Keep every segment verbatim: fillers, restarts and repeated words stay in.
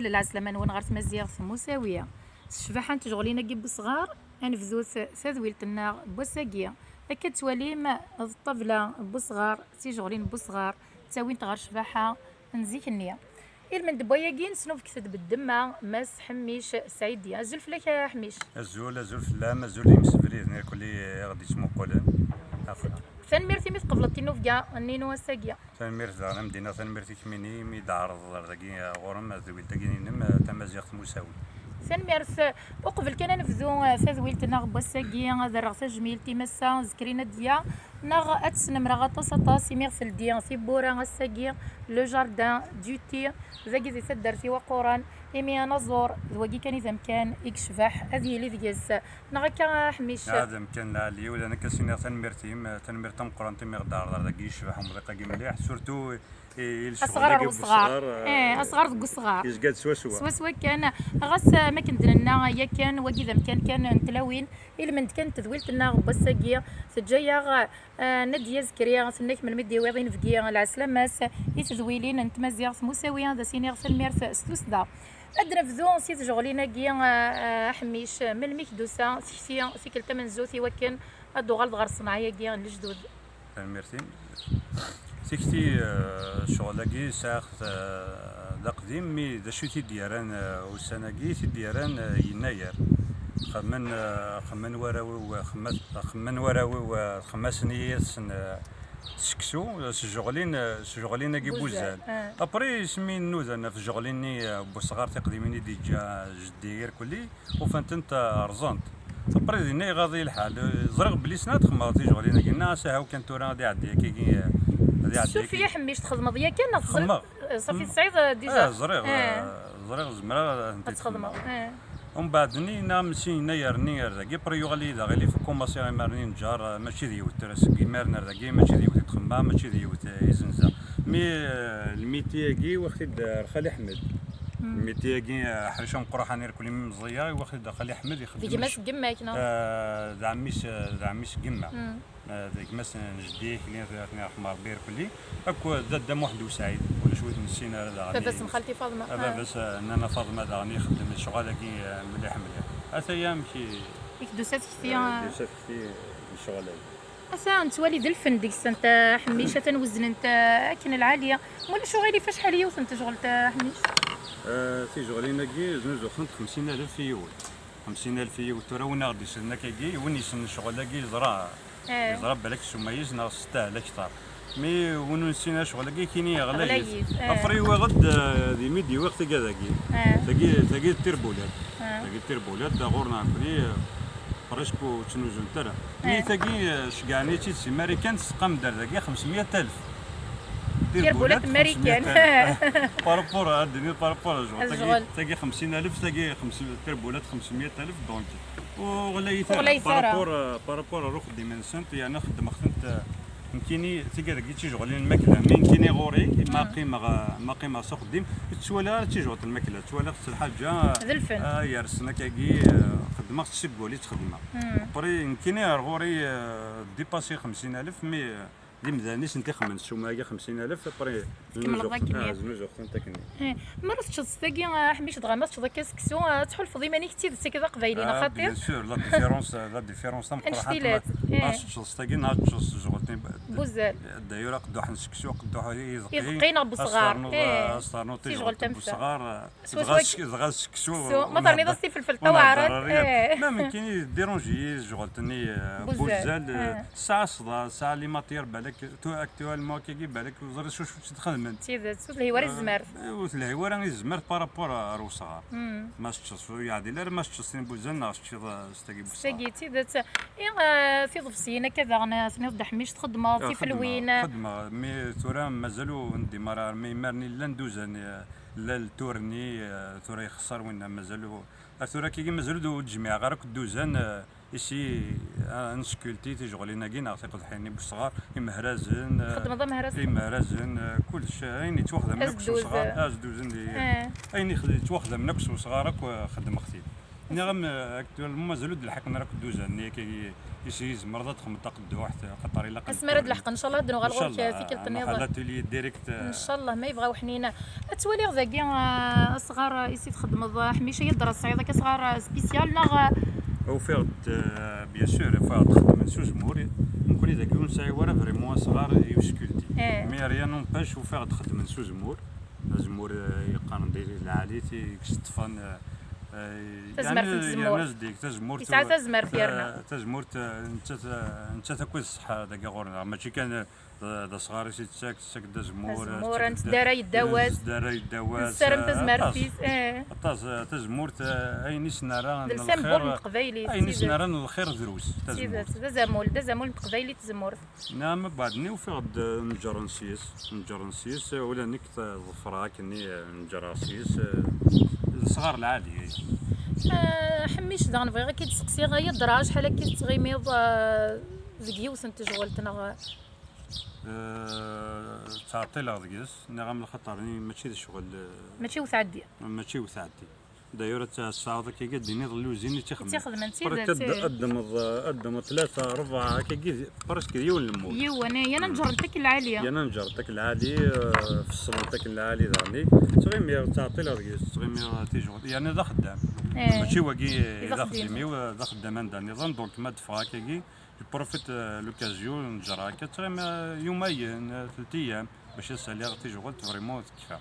Lɛeslama-nwen ɣer tmaziɣt Musawi. S ccbaḥa n tjeɣlin-agi n wesɣar, ad nebdu t-, tadwilt-nneɣ n wass-agi. Akka d-twalim, d ṭṭabla n wesɣar d tijeɣlin n wesɣar ttawint ɣer ccbaḥa n zik-nni. Ilmend n wayagi, nesnubget-d beddemma Mass Ḥemmic Saɛidi. Azul fell-ak a Ḥemmic. Azul, azul fell-am, azul i yimsebriden irkelli i ɣ-d-yettmuqulen. Tanemmirt imi tqebleḍ tinnubga-nni n wass-agi. Tanemmirt daɣen a Mdina, tanemmirt i kemmini imi d-ɛerḍeḍ ar dagi ɣur-m tadwilt-agi-inem, eh, tamaziɣt Musawi. Tanemmirt. Uqbel kan ad nebdu, eh, tadwilt-nneɣ n wass-agi, ad rreɣ tajmilt i Massa Zekri Nadia, neɣ ad tt-snemreɣ aṭas, aṭas, imi ɣ teldi tiwwura ass-agi, le jardin du thé, dagi di taddart Iwaquran, imi anaẓur d wagi kan i d amkan i yecbeḥ ad yili deg-s. Neɣ akka, a Ḥemmic? Ad amkan lɛali, ula nekk ad s-iniɣ tanemmirt-im, tanemmirt tameqqrant imi ɣ-d-ɛerḍeḍ ar dagi yecbeḥ umḍiq-agi mliḥ, surtout i, i lecɣal-agi n wesɣar. Asɣar deg wesɣar. Eh, asɣar deg wesɣar. Yezga-d swaswa. Swaswa kan. Ɣas, eh, ma akken d-nenna yakan, wagi d amkan kan n tlawin, ilmend kan n tedwilt-nneɣ n wass-agi, teǧǧa-yaɣ, eh, Nadia Zekri, tenna-k melmi d-iwiḍ inebgi lɛeslama-s i tedwilin n tmaziɣt Musawi, ad as-iniɣ tanemmirt s tussda. Ad d-nebdu si tjeɣlin-agi, eh, eh, a Ḥemmic, melmi i k-d-tusa tikti, tikkelt tamenzut i wakken ad d-tuɣaleḍ ɣer ṣṣenɛa-agi n lejdud? Tanemmirt-im. Tikti, eh, ccɣel-agi sɛiɣ-t, eh, d aqdim, mi d acu i t-id-yerran, eh, ussan-agi, i t-id-yerran, eh, yennayer. Xemmen, eh, xemmen warraw-iw, eh, xemma-, xemmen warraw-iw, eh, xemmasen-iyi-sen, eh, seksu, eh, s tjeɣlin, eh, s tjeɣlin-agi n wuzzal. Wuzzal, eh. Après, asmi nnudan ɣef tjeɣlin-nni, eh, n wesɣar tiqdimin i d-yeǧǧa jeddi irkelli, ufan-tent, eh, rẓent. Après, dinna iɣaḍ-iyi lḥal. Ẓriɣ belli ssneɣ ad xedmeɣ tijeɣlin-agi. Nniɣ-as, aha, kan tura ad iɛeddi akka-agi, eh, ad iɛeddi akka-agi. Sufya Ḥemmic, txedmeḍ yakan neɣ tezri-, xemmeɣ. Eh, safi tesɛiḍ, eh, déjà? Eh, ẓriɣ, eh, ẓriɣ zemreɣ ad tent-id-xedmeɣ. Eh. Umbeɛd-nni, yenna-am si yennayer-nni ar dagi, après yuɣal-iyi d aɣilif, kumaṣiɣ imar-nni neǧǧer, eh, mačči d yiwet tura, seg imaren ar dagi, mačči d yiwet i d-xemmeɣ, mačči d yiwet, eh, i zenzeɣ. Mi, eh, lmiti-agi, waɣ-t-id ar Xali Ḥmed. Lmiti-agi, eh, aḥric ameqqran irkelli mi meẓẓiyeɣ, waɣ-t-id ar Xali Ḥmed, ixeddem. D gma-s n gma-k, neɣ? Eh, d ɛemmi-s, eh, d ɛemmi-s n gma. Eh, d gma-s n jeddi, akli, ad ten-yerḥem Rebbi irkelli. Akk d dadda Muḥend Usaɛid, ulac wi t-nessin ara daɣen. Baba-s n xalti Faḍma. Eh, baba-s, eh, nana Faḍma daɣen ixeddem lecɣal-agi, eh, mliḥ, mliḥ. Ataya amek i, i k-d-tusa tekti, eh, eh, d-tusa tekti n lecɣal-agi. Ata nettwali d lfen deg-sent, eh, Ḥemmic, atan weznent, eh, akken lɛali. Ma ulac uɣilif, acḥal yiwet n tejɣelt, eh, Ḥemmic? Eh, tijeɣlin-agi znuzuxent xemsin alef i yiwet. Xemsin alef i yiwet. Tura win aɣ-d-islen akkagi, win yessnen ccɣel-agi yeẓra. Eh. Yeẓra balak ssuma-is neɣ testahel akteṛ. Mi win ur nessin ara ccɣel-agi, kini ɣlayit. Ɣlayit, eh. Après, wwiɣ-d, eh, d imi d-yiwiɣ tigad-agi. Eh. Tagi, tagi d tirbulat. Eh. Tagi d tirbulat, ɣur-neɣ nekkni, eh, presque ur ttnuzunt ara. Mi, eh, tagi, eh, ceggɛen-itt-id si Marikan, tesqam-d ar dagi xemsemya alef. Tirbulat n Marikan. Par rapport, ad d-nini par rapport à ccɣel. Tagi, tagi xemsin alef, tagi xemsin, tirbulat xemsemya alef, donc, ur ɣlayit ara. Ur ɣlayit ara. Par rapport, par rapport ar uxeddim-nsent, yerna xeddmeɣ-tent, eh, nekkini, tigad-agi d tijeɣlin n lmakla. Mi nekkini ɣur-i, ma qqimeɣ, eh, ma qqimeɣ s uxeddim, ur ttwaliɣ ara d tijeɣlt n lmakla, ttwaliɣ-tt d lḥaǧa, d lfen, eh, yersen akkagi, eh, xeddmeɣ-tt seg wul i tt-xeddmeɣ. Après, nekkini ar ɣur-i, eh, dipasi xemsin alef, mi, eh, d imdanen i sent-ixemmen ssuma-agi xemsin alef, après, tkemmleḍ znuzuɣ-, akken, ah, znuzuɣ-tent akken. Eh, mi ara teččeḍ s tagi, ah, Ḥmic, dɣa ma teččeḍ akka seksu, ah, ad tḥulfeḍ iman-ik d tidet akka d aqbayli, neɣ xaṭi? Ah, bien sûr, la différence, la différence tameqqrant. Anect-ilatt, ma, eh, ma teččeḍ s tagi, neɣ ad teččeḍ s tjeɣlt-nni. Buzzal. D'ailleurs, aqedduḥ n seksu, aqedduḥ iḍeqqi. Iḍeqqi neɣ n wesɣar, eh. Ad s-ternuḍ, eh, ad s-ternuḍ tijeɣlt tamsaɣ. Dɣa s-, dɣa seksu. Seksu, ma terniḍ-as tifelfel taweɛrant, eh. Ma nekkini, dérange-iyi tjeɣlt-nni, eh, buzzal, buzzal, eh, tesɛa ṣṣda, tesɛa les matières, balak, tu-, actuellement, akkagi, balak, ur ẓriɣ s wacu tt-id-xedmen. D tidet, ur telhi wara i tezmert. Eh, ur telhi wara i tezmert par rapport ar wesɣar. Ma teččeḍ, ur yeɛdil ara ma teččeḍ tin buzzal neɣ teččiḍ, eh, s tagi n wesɣar. S tagi, d tidet. I, eh, tiḍebsiyin akka daɣen, eh, tenniḍ-d Ḥmic txeddmeḍ, ah, tifelwin. Xeddmeɣ, xeddmeɣ, mais tura mazal ur ndimar ara, mais imaren llan duzan, eh, llan lturni, eh, tura ixeṣṣer winna, mazal ur, ar tura akkagi mazal ur d-jmiɛeɣ ara akk dduzan, eh, ici, eh, ad neskulti tijeɣlin-agi neɣ tiqedḥin n wesɣar, imehrazen, eh, txeddmeḍ amehraz? Imehrazen, eh, kullec, eh, ayen yettwaxdamen akk s wesɣar, azduzen, eh, ayen yettwaxdamen akk s wesɣar akk, eh, xeddmeɣ-t-id. Nniɣ-am, eh, actuellement mazal ur d-lḥiqen ara akk dduzan-nni akka i, i s-yezmer ad txedmeḍ taqedduḥt, xaṭer ilaq ad Asmi ara d-lḥeqen, ncallah ad nuɣal ɣur-k Ncallah, tikkelt nruḥ nniḍen. Ad atelier direct, eh, Ncallah, ma yebɣa uḥnina. Ad twaliɣ dagi, eh, asɣar, eh, i s-txedmeḍ, eh, Ḥmic, ay ddra tesɛiḍ akka asɣar, eh, spécial neɣ, eh, Ufiɣ-d, eh, bien sûr, ufiɣ-d xedmen s uzemmur. Nekkni dagi ur nesɛi ara vraiment asɣar i uskulti. Eh. Mais rien n'empêche, ufiɣ-d xedmen s uzemmur. Azemmur, eh, yeqqaren di lɛali, i yeṣeṭṭfen, eh, eh, Tazmert n yeɛni, tzemmurt. Yeɛni zeddig, tazemmurt, Yesɛa tazmert yerna. ta-, tazemmurt, eh, nettat, eh, nettat akk d ṣṣeḥḥa dagi ɣur-neɣ. Mačči kan, eh, d, d asɣar i s-yettak, tettak-d azemmur, Azemmur, tettak-d ad nettdara yeddaw-as. Nettdara yeddaw-as, Nessaram eh, tazmert aṭas. Fis, eh. Aṭas, eh, tazemmurt, eh, ayen i s-nerra D n lsambul lxir, n teqbaylit, ayen i tidet. S-nerra n lxir drus, tazemmurt. Tidet, d azamul, d azamul n teqbaylit tzemmurt. Neɣ ma baɛdni ufiɣ-d, eh, neǧren s-yes, neǧren s-yes, eh, ula nekk t-, ḍefreɣ akkenni, eh, neǧreɣ s-yes, eh, d sɣar lɛali. Eh, Ḥemmic, daɣen bɣiɣ ad k-id-seqsiɣ, ay ddra, acḥal akka i tettɣimiḍ, eh, deg yiwet n tejɣelt neɣ? Eh, ttɛeṭṭileɣ deg-s, nniɣ-am lxaṭer-nni mačči d ccɣel, eh, Mačči wet ɛeddi. Mačči wet ɛeddi. D'ailleurs, ad tesɛuḍ akka ad d-tiniḍ lluzi i tt-ixedmen. I tt-ixedmen, d Presque tidet, ad eh. Ad ddmeḍ, ad ddmeḍ tlata, rebɛa, akka presque d yiwen lmul. Yiwen, eh, yana neǧren-t akken lɛali. Yana neǧren-t akken lɛali, eh, feslen-t akken lɛali daɣni. Ttɣimiɣ, ttɛeṭṭileɣ deg-s, ttɣimiɣ tijɣel. Yeɛni d axeddam. Eh. Mačči wagi D d axeddim. Axeddim-iw, eh, d axeddam anda nniḍen, donc ma d-ffɣeɣ akkagi, je profite, eh, l'occasion, neǧreɣ akka, ttɣimiɣ, eh, yuma-yen, eh, telt ayyam, bac ad s-aliɣ tijɣelt, vraiment tekfa.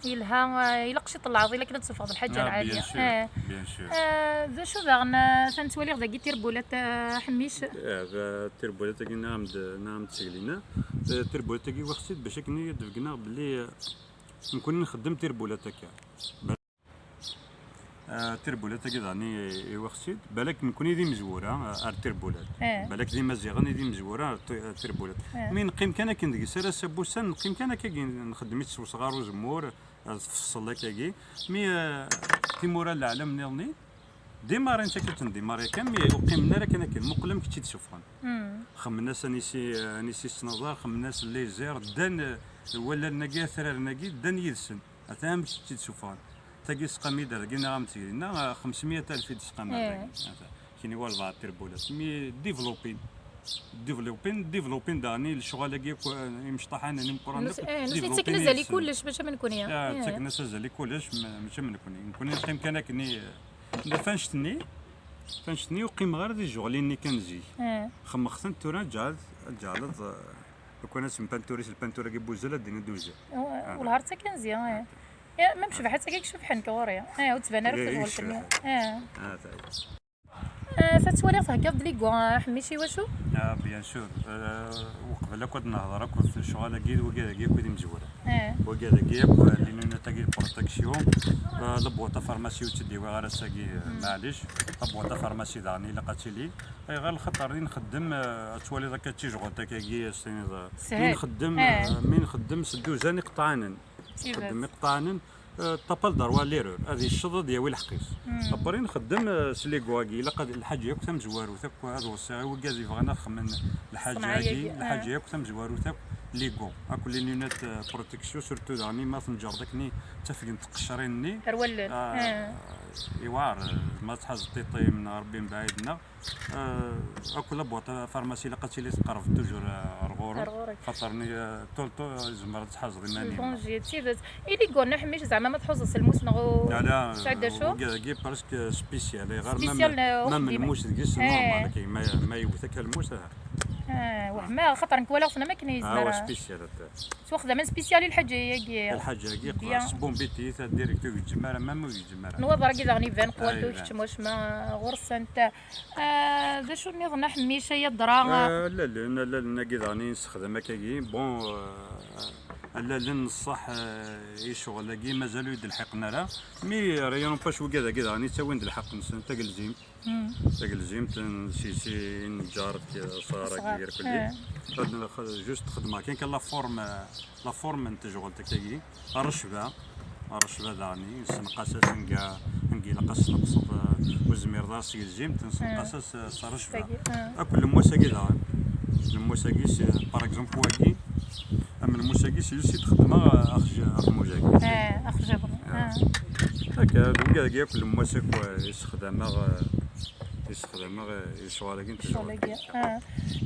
Yelha, eh, ilaq ciṭ n leɛḍil akken ad tessufɣeḍ lḥaǧa Ah, lɛali. bien sûr, Eh. Bien sûr. Eh, d acu daɣen, eh, ta nettwaliɣ dagi tirbulat, eh, Ḥemmic? Eh, d-, tirbulat-agi nniɣ-am-d, nniɣ-am-d seg lina. Eh, tirbulat-agi waɣ-tt-id bac akken ad d-beggneɣ belli, eh, nekkni nxeddem tirbulat akka. Eh, tirbulat-agi daɣen i, i waɣ-tt-id, balak nekkni d imezwura, eh, ar tirbulat. Eh. Balak d imaziɣen i d imezwura ar ti-, ar tirbulat. Eh. Mi neqqim kan akken deg-s ar ass n wussan, neqqim kan akkagi nxeddem-itt s wesɣar uzemmur, eh, tfeṣṣel akkagi. Mi, eh, timura n leɛlam nniḍen, démarrent akka, ttendémarrent kan, mi ur qqimen ara kan akken, muqel amek tt-id-suffɣen. Hmm. Xemmen-as anisi, anisi s tnaẓar, xemmen-as laser, ddan, eh, wallalen-agi, atraren-agi, ddan yid-sen. Atan amek tt-id-suffɣen. Tagi tesqam-iyi-d ar dagi neɣ am tgri, neɣ, eh, xemsmiyya alef i d-tesqam ar Eh. dagi. Atan. Kini walbeɛḍ tirbulat. Mi développin. Développin, développin daɣen i lecɣal-agi akk, eh, imecṭaḥanen imeqqranen Nus-, akk, eh, nus-, développin yettakken azal i yid-sen. Kullec, mačči am nekkni. Ah, Eh. ttaken-as azal i kullec, ma-, mačči am nekkni. Nekkni neqqim kan akken i, eh, f annect-nni, f annect-nni ur qqimeɣ ara di lecɣal-nni kan zik. Eh. Xemmeɣ-tent tura, ǧeɛl-, ǧeɛleḍ, eh, lukan ad sempanturi s lpantura-agi n wuzal, ad d-tiniḍ d uzal. Wellah ar d takanzi, eh. Eh, ma mcebḥa d tagi i icebḥen ɣur-i. Eh, ur tban ara Eh, tijɣelt-nni. icebḥen. Eh. Ah, tayi. Eh, ta ttwaliɣ theggaḍ-d ligo, eh, Ḥemmic, i wacu? Ah, bien sûr. Eh, uqbel akk ad nehḍer akk ɣef lecɣal-agi, d wagi-agi akk d imezwura. Eh. Wagi-agi akk, eh, linunat-agi de protection. Eh, la boîte à pharmacie ur tt-id-iwiɣ ara ass-agi, eh, maɛlic. La boîte à pharmacie daɣen ilaq ad tili. Ayɣer? Lxaṭer i nxeddem, eh, ad twaliḍ akka d tijɣelt akkagi, s-tiniḍ, eh, Shel. Mi nxeddem, Eh. eh, mi nxeddem s dduzan iqeṭɛanen. Tidet. Nxeddem iqeṭɛanen, eh, t'as pas le droit à l'erreur. Ad yecceḍ ad yawi lḥeqq-is. Mm. Après nxeddem, eh, s ligo-agi, ilaq ad lḥaǧa akk tamezwarut akk ad weṣṣiɣ i wigad yebɣan ad xemmen lḥaǧa-agi, Ṣṣenɛa-agi, lḥaǧa eh. Akk tamezwarut akk ligo, akk les lunettes, eh, protection, surtout daɣen ma tneǧǧreḍ akken ttafgen tqecrin-nni. Ar wallen. Ah, Eh. Iwɛer, eh, ma tḥazeḍ tiṭ-im neɣ Rebbi mebɛid-nneɣ, eh, akk la boîte à pharmacie ilaq ad tili tqerreb toujours, eh, ar ɣur-k. Ar ɣur-k. Xaṭer-nni, eh, tout le temps, eh, tzemreḍ ad tḥazeḍ iman-im. Ldanger, d tidet. I ligo-nni, Ḥemmic, zeɛma ma tḥuẓeḍ s lmus neɣ u-, Ala, tesɛiḍ d acu? Wagi-agi presque spécial, ayɣer ma, Spécial, eh, ma uxeddim. Lmus deg-s, Eh. Normal, akka, ma, ma yewwet akka lmus, aha. Eh, wehmeɣ, xaṭer nekk walaɣ-ten am akken yezmer. Ah, wa spécial, ata. Ttwaxdamen spécial i lḥaǧa-agi. Lḥaǧa-agi, Bien. S bon appétit, direct ur gezzem ara, même ur gezzem ara. Nwaḍer-agi daɣen iban, qwal Ah, ur iban. Keččem wacma ɣur-sent. Eh, d acu nniḍen, a Ḥemmic, ay adra? Ah, allalen, allalen-agi daɣen i nessexdam akkagi. Bon, euh, allalen n ṣṣeḥ, euh, i ccɣel-agi mazal ur yi-d-lḥiqen ara. Mi rien n'empêche wigad-agi daɣen i ttawin-d lḥeqq-nsen, tagelzimt. Hmm. Tagelzimt n sisi, neǧǧar, ṣṣɣar-agi, Ṣṣɣar. Irkelli. Eh. Ad nx-, juste xedmeɣ kan, kan la forme, la forme n tejɣelt akkagi. Rrecba, rrecba daɣen, nessenqas-as nga, nga ilaq ad tesneqseḍ, eh, ur tezmireḍ ara s tgelzimt, nessenqas-as, eh, s rrecba. Tagi, eh. Akk lemwas-agi daɣen. Lemwas-agi, s-, par exemple, wagi, am lemwas-agi, s yus i d-xedmeɣ, eh, axj-, axmuj-agi. Eh, axjaber. Ah. Ah. Akka, d wigad-agi akk lemwas akk, eh, issexdam-aɣ, eh, issexdam-aɣ, eh, lecɣal-agi n tjeɣlin. Lecɣal-agi, ah.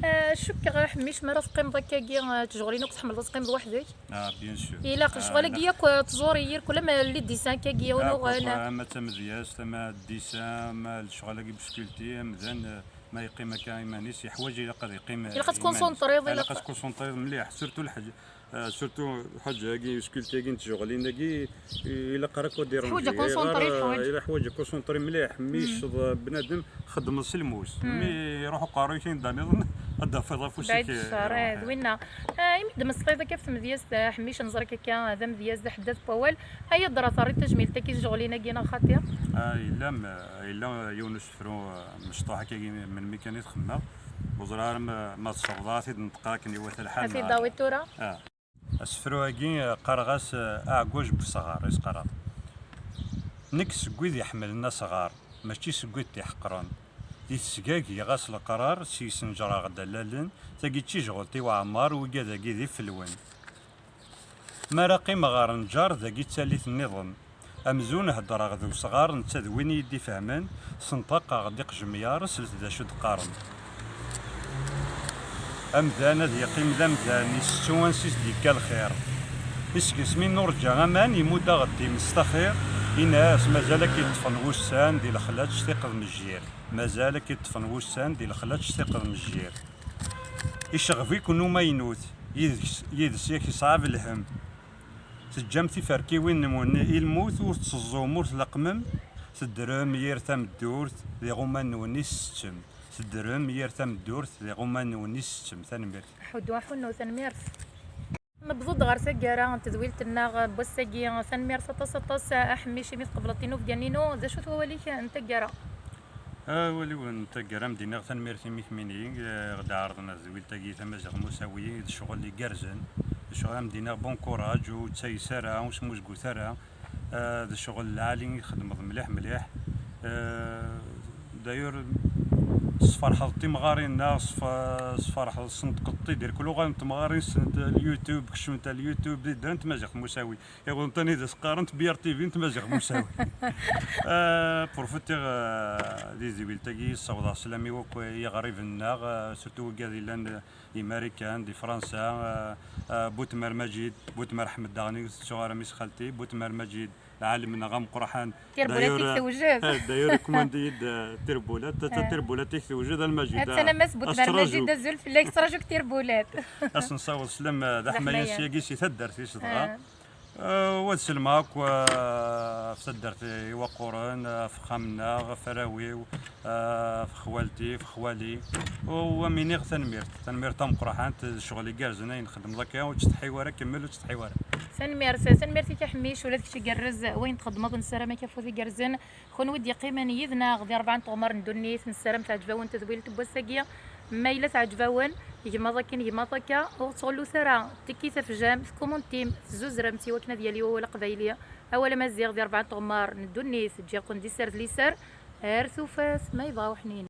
Ah, cukkeɣ a Ḥemmic, mi ara teqqimeḍ akkagi, ah, tjeɣlin akk tḥemmleḍ ad teqqimeḍ weḥd-k? Ah, bien sûr. Ilaq, ah, lecɣal-agi ilaq akk, ah, tẓuri yir kul, ama les dessins akkagi, yiwen akk, uɣal. Ama d tamedyazt, ama d dessin, ama lecɣal-agi n usculpté, amdan, eh, ma yeqqim akka iman-is, yeḥwaǧ, ilaq ad yeqqim, eh, ilaq ad tkunsunṭriḍ, iman-is. Ilaq ad tkunsunṭriḍ mliḥ, surtout lḥaǧ-, Ah, surtout lḥaǧa-agi, usculpté-agi n tjeɣlin-agi, i-, ilaq ara k-déranger. Teḥwaǧ akunsunṭri, teḥwaǧ. Ilaq, ḥwaǧ akunsunṭri mliḥ. Mi yecceḍ bnadem, xeddmeḍ s lmus. Mi iruḥ uqerruy-ik anda nniḍen, ad d-tafeḍ afus-ik. Baɛid ccer, eh, d winna. Ah, imi d-tmeslayeḍ akka ɣef tmedyazt, ah, Ḥemmic, neẓra-k akka d amedyaz, d aḥeddad n wawal. Aya ddra terriḍ tajmilt-agi i tjeɣlin-agi, neɣ xaṭi? Ah, yella, m-, yella yiwen n usefru, ah, mecṭuḥ akkagi melmi kan i t-xedmeɣ. Ur ẓriɣ ara ma, ma tessawḍeḍ ad t-id-neṭqeɣ akken iwata lḥal. Ad t-id-tawiḍ tura? Ah. Asefru-agi, eh, qqareɣ-as, eh, aɛeggwaj n wesɣar, i s-qqareɣ. Nekk seg wid iḥemmlen asɣar, mačči seg wid t-iḥeqren. Di tesga giɣ-as leqrar, s yis-neǧreɣ-d allalen, tagi d tijɣelt-iw Ɛmar, wigad-agi d ifelwen. Mi ara qqimeɣ ɣer nǧar, dagi d tallit nniḍen. Amzun heddreɣ d usɣar, netta d win i yi-d-ifehmen, senṭaqeɣ-d iqjemyar, slet d acu d-qqaren. Amdan ad yeqqim d amdan, isettu ansi s d-yekka lxir. Iseg asmi nurǧa aman, imudd-aɣ-d times taxir, ini-as mazal ad k-id-ṭṭfen wussan di lexlaǧ tiqeḍ mejjir. Mazal ad k-id-ṭṭfen wussan di lexlaǧ tiqeḍ mejjir. Iceɣb-iken umaynut, yid-s, yid-s yak iṣɛeb lhem. Teǧǧam tiferkiwin-nwen i lmut, ur tetteẓẓum, ur tleqqmem, teddrem yir tameddurt d iɣumma-nwen i tsettem. Teddrem yir tameddurt d iɣumma-nwen i tsettem. Tanemmirt. Aḥuddu aḥunnu, tanemmirt. Newweḍ-d ɣer taggara n tedwilt-nneɣ n wass-agi. Tanemmirt aṭas, aṭas, a Ḥemmic, imi tqebleḍ tinubgan-inu. D acu-t wawal-ik n taggara? Awal-iw n taggara, am d-iniɣ, tanemmirt i Mikmini, eh, ɣ-d-ɛerḍen tedwilt-agi tamaziɣt n usawi, d ccɣel igerrzen, d ccɣel, am d-iniɣ, bon courage, ur ttayes ara, ur smuzgut ara, eh, d ccɣel lɛali i txeddmeḍ mliḥ, mliḥ. Eh, d'ailleurs, tesferḥeḍ timɣarin-nneɣ, sf-, tesferḥeḍ, sneṭqeḍ-t-id, irkel uɣal n temɣarin, ssent al YouTube, kecment al YouTube, di ddren tmaziɣt n usawi. Iɣunṭan i d as-qqarent B R T V n tmaziɣt n usawi. Ah, profitiɣ, ah, di tedwilt-agi, ssawḍeɣ sslam i wakk yiɣriben-nneɣ, ah, surtout wigad yellan di Marikan, di Fransa, ah, ah, Butmer Majid, Butmer Ḥmed daɣen, ur tettuɣ ara mmi-s xalti, Butmer Majid, lɛalem-nneɣ ameqqraḥan. Tirbulat i tewjed. D'ailleurs, ah, d'ailleurs, ikumand-iyi-d, ah, tirbulat, ta, ta, tirbulat i tewjed, a Lmajid. Attan a Mass Butmer Majid, azul fell-ak, ttrajuk tirbulat. Ad s-nessaweḍ sslam, ah, d aḥmayan seg-agi si taddart-is dɣa. Ah. Ah, wa d selma akk, ah, ɣef taddart iwaqquren, ah, ɣef uxxam-nneɣ, ɣef arraw-iw, ah, ɣef xwalti, ɣef xwali. U am iniɣ tanemmirt, tanemmirt tameqqraḥant, d ccɣel igerrzen ay nxeddem akka, ur ttsetḥi ara, kemmel ur ttsetḥi ara. Tanemmirt, tanemmirt-ik a Ḥemmic, ula d kečč igerrez wayen txeddmeḍ, nessaram-ak afud igerrzen. Kunwi d-yeqqimen yid-neɣ di rebɛa n tɣemmar n ddunit, nessaram teɛǧeb-awen tedwilt n wass-agi. Ma yella teɛǧeb-awen, gmaḍ akken, gmaḍ akka, ur ttɣellut ara, tekki tafejjam, tkumuntim, tezzuzremt i wakken ad yali wawal aqbayli, awal amaziɣ di rebɛa n tɣemmar n ddunit. Ǧǧiɣ-ken di sser d liser, ar tufat, ma yebɣa uḥnin.